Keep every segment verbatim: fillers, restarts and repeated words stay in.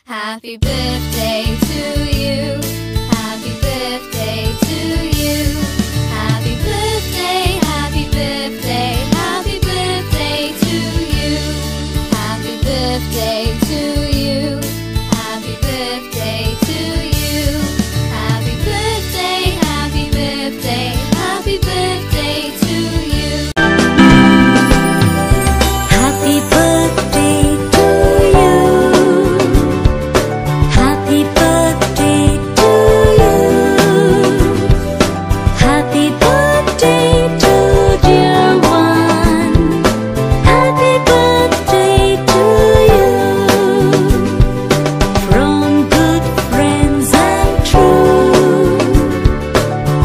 Happy birthday to you. Happy birthday to you. Happy birthday, happy birthday, happy birthday to you. Happy birthday to you. Happy birthday to you. Happy birthday, happy birthday, happy birthday to you. Happy birthday to you. Happy birthday to you. Happy birthday to dear one. Happy birthday to you. From good friends and true.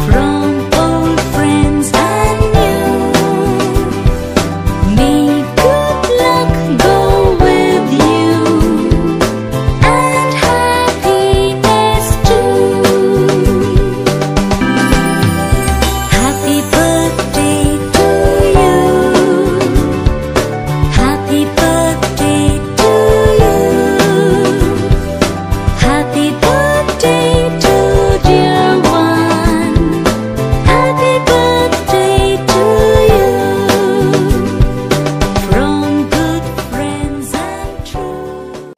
From old friends and new. May good luck go with you and happiness too. Happy birthday to you. Happy birthday to you. Happy birthday to dear one. Happy birthday to you. From good friends and true.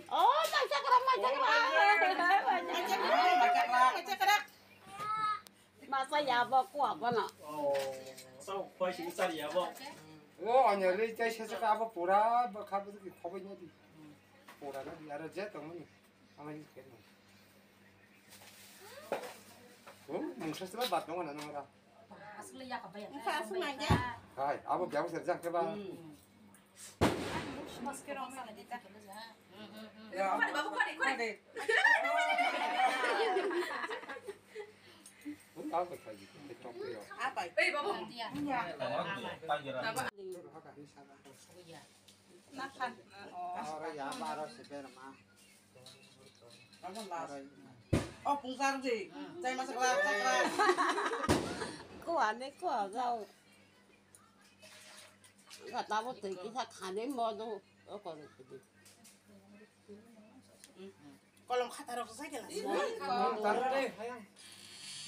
Oh, maisa krak, maisa krak. Maisa krak. Maisa krak. Masa ya bo kuwa bono. Oh, sao khoi sing sar ya bo. Oh, anya rei chai se se ka bo pura ba kha bo ki khobai no di. Pura na di aro je tong mani. Ama ni ke no. Oh, mungsa se ba bat no na na ra. Asli ya ka ba ya. Mungsa asli ma ya. Hai, abo bya bo se jang ke ba. Mas ke rong sa di ta. Ya. Khade, babu, khade, khade. Khade. Apa? Eh, babu. Apa? Nahan. Oh. Aro ya, aro seber ma. Aro. Oh, pungsar di. Chai masak lah, masak lah. Kuwa ne, kuwa gau. Enggak tahu tuh, kita kade mau tuh, oh, kalau gitu. Kolom khata rok sai kela. Kolom taro re, hayang.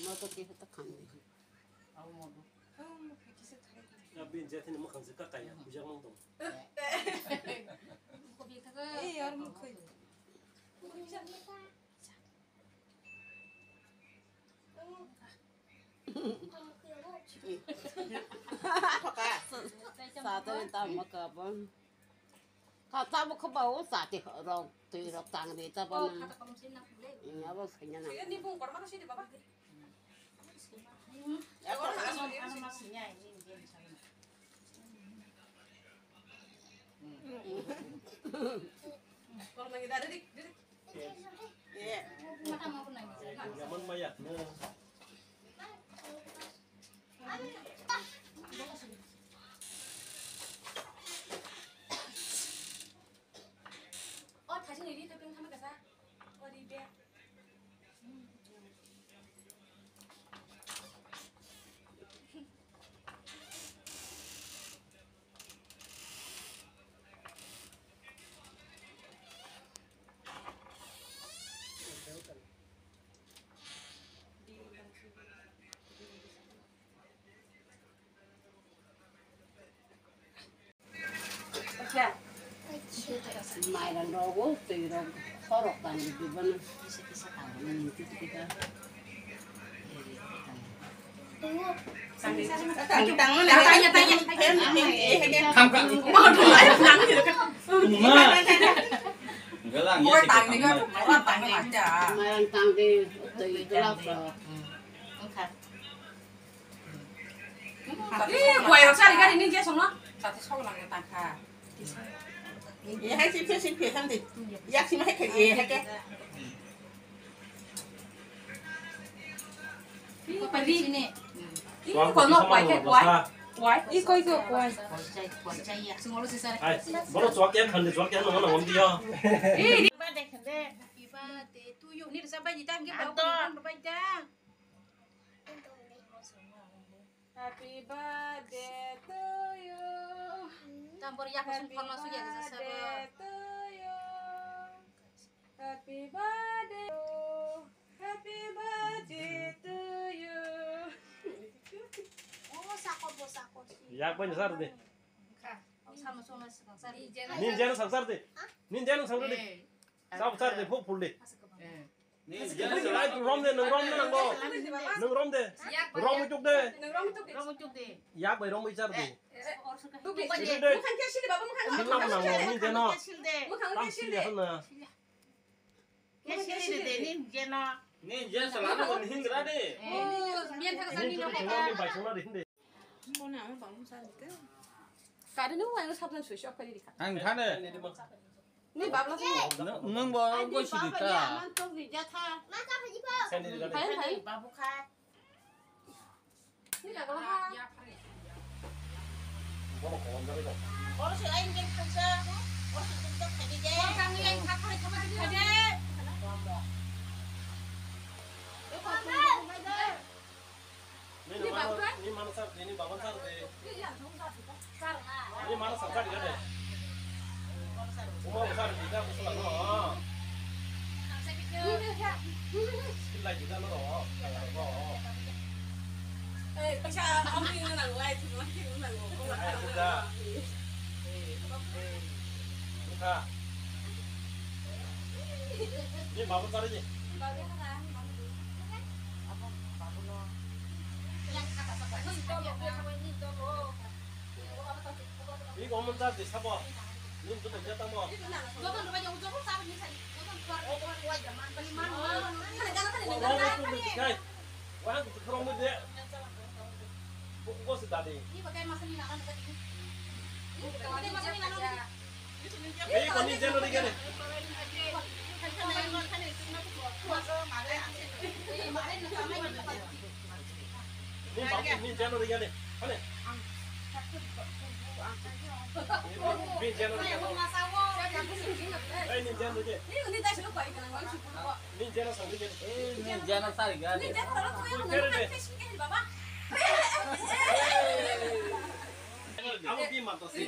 Mau tuh kita kade. Aw, mau tuh. Ya, bin jati ni makan zika kaya, bujak mang tuh. Eh, yar mukhui. Sate ta ma ka bon. Ka ta bo ka ba o sate rok twi rok tang de ta ba na. Abo sanya na. Yaman maya. Oh, thajin ini tapi yang sama kasa. Oh, di dia. Mairan rogo, twi rok, khorok tang di bana. Kisa kisa tang di, kisa kisa. Mairan tang di, twi rok. Wngkha. Ee, buai rok sari gari ni je songno. Sati sok lang tang kha. Ee, hai si phe, si phe, ham di. Yak si ma hai khe, ee, hai khe. Ih, kono kwai khe kwai. Kwai. Ih, koi khe kwai. Sungolo sisar. Ai, boro chwak ya khande, chwak ya nang nang dia. Ih, di. Happy birthday to you. Ni risa bai di tang ke bau ni bai da. Happy birthday to you. Tambor yak sung phone ma sung ya. Happy birthday to you. Happy birthday. Happy birthday to you. Oh, sako bo sako. Yak bai sar de. Sama sama sar. Nin jeno sar de. Nin jeno sar de. Sab sar de phuk phul de. Rom de, nwng rom de nango. Nwng rom de. Rom utuk de. Yak bai rom uichar de. Sil nam nango, nin jeno. Tam sil ya hana. Nin jeno salana ko nin hingra de. Nin jeno bai songna de hinde. Kari nung wai sabjan sui shop kari dikha. Ang khane. Ni babla sa. Nung bo go sidi ta. Man tok ni jatha. Hai hai. Babu kha. Ni la gala ha. Oro se ain gen khansa. Oro se tuk tok khadi de. Oro kang ni ain kha kha kha de. Ni mano, ni mano sar de, ni baban sar de. Ni mano sar sar de. Uma sar de, da kusula no. Sila de da no. Eh, paisa, ang ni nang lai, tu nang ni nang. Ai, da. Buka. Ni babu tadi ni. Ni gomon tadi sabo. Ni tu tu jata mo. Gomon tu baca ujung sabi ni sani. Gomon tu baca man. Gomon tu baca. Kai. Wah, tu kurang ni de. Bo, bo se dadi. Ni pakai masa ni nana tadi. Ni pakai masa ni nana. Ei, koni jeno de gane. Ni ba, ni jeno de gane. Hane. Ni jeno de gane. Ei, ni jeno de. Ni jeno sari gane. Ni jeno sari gane. Abo bi ma to si.